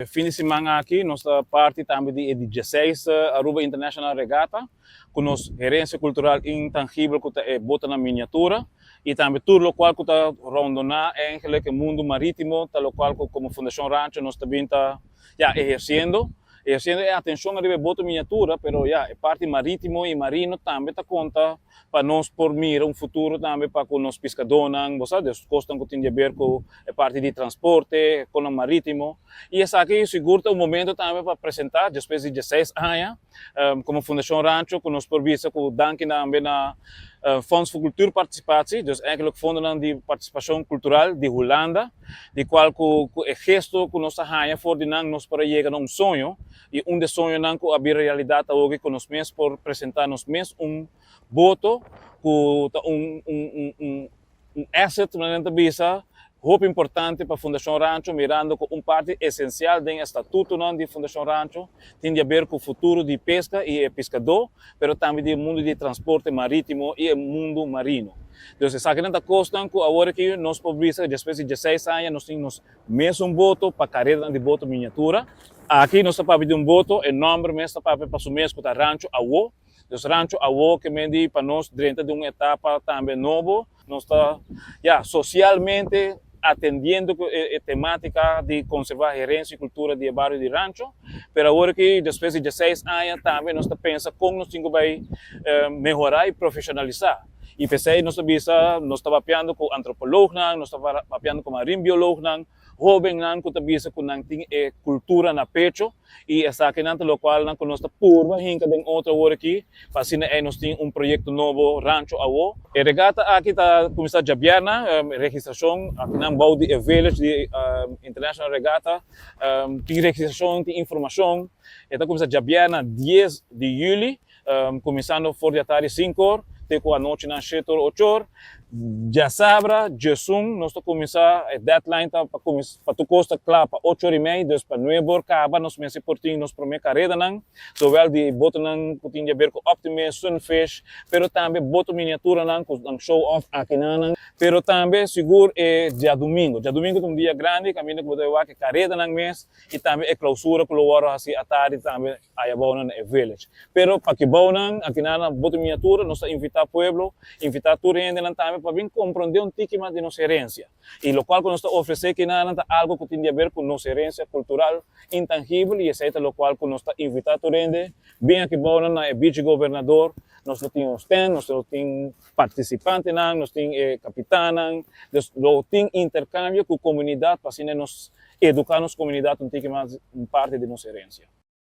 Fin di siman aki nos ta parti tambe di e di dieseis Aruba International Regatta ku nos herensia kultural intangibel ku ta e botonan miniatura i tambe tur lokual ku ta rondoná eigenlijk e mundu marítimo ta lokual ku komo Fundashon Rancho nos ta bin ta ya ehersiendo ehersiendo e atenshon ariba e boto miniatura pero ya e parti marítimo i marino tambe ta konta pa nos por mira un futuro tambe pa ku nos piskadónan, bo sa, des kosnan ku tin di aber ku e parti di transporte, konan marítimo. I esaki sigur ta un momento tambe pa presentá despues di dieseis aña komo Fundashon Rancho ku nos por bisa ku danki tambe na Fonds voor Cultuurparticipatie, dus eigenlijk fondonan di partisipashon kultural di Hulanda, di kual ku ku e gesto ku nos a haña for di nan nos por a yega na un soño I un de soñonan ku a bira realidat awoki ku nos mes por presentá nos mes un boto ku ta un un un un asset manera nan ta bisa hopi importante pa Fundashon Rancho mirando ku un parti esensial den e statutonan di Fundashon Rancho tin di aber ku futuro di peska i e piskadó pero tambe di e mundu di transporte marítimo i e mundu marino. Dus esakinan ta kosnan ku awor aki nos por bisa despues di dieseis aña nos tin nos Mesun boto pa kareranan di boto miniatura. Aki nos ta papia di un boto, e nòmber mes ta papia pa su mes ku ta Rancho Awo. Dus Rancho Awo ke men di pa nos drenta den un etapa tambe nobo. Nos ta, ya, sosialmente atendiendo ku e temátika di konservá herensia i kultura di e bario di Rancho. Pero awor aki despues di dieseis aña tambe nos ta pensa kon nos tin ku bai mehorá i profeshonalisá. I p'esei nos ta bisa, nos ta papiando ku antropolognan, nos ta papiando ku marinbiolognan, hóbennan ku ta bisa ku nan tin e kultura na pecho i esakinan ta lokualnan ku nos ta purba hinka den otro awor aki pa asina ei nos tin un proyekto nobo Rancho Awo. E regata aki ta kuminsá djabièrnè, registrashon akinan bou di e village di International Regatta tin registrashon, tin informashon. E ta kuminsá djabièrnè dies di yüli. Kuminsando for di atardi sinku or te ku anochinan shete or ocho or. Djasabra djesun nos ta kuminsá, e deadline ta pa kuminsá pa tur kos ta kla pa ocho or i mei, dus pa nuebe or kaba nos mester por tin nos promé karedanan, zowel di botonan ku tin di aber ku Optimist, Sunfish, pero tambe boto miniaturanan ku nan show off akinanan. Pero tambe sigur e djadumingu. Djadumingu ta un dia grandi kaminda ku bo ta wak e karedanan mes i tambe e klausura ku lo wòrdu hasi atardi tambe. Aya bounan na e village. Pero pa ki bounan, akinan na boto miniatura, nos ta invitá pueblo, invitá tur hendenan tambe pa bin komprondé un tiki mas di nos herensia. I lokual ku nos ta ofresé kinanan ta algu ku tin di aber ku nos herensia kultural intangibel i esei ta lokual ku nos ta invitá tur hende bin aki bounan na e Beach Gobernador. Nos lo tin un stand, nos lo tin partisipantenan, nos tin e kapitannan, dus lo tin interkambio ku komunidat pa asina nos eduká nos komunidat un tiki mas un parti di nos herensia.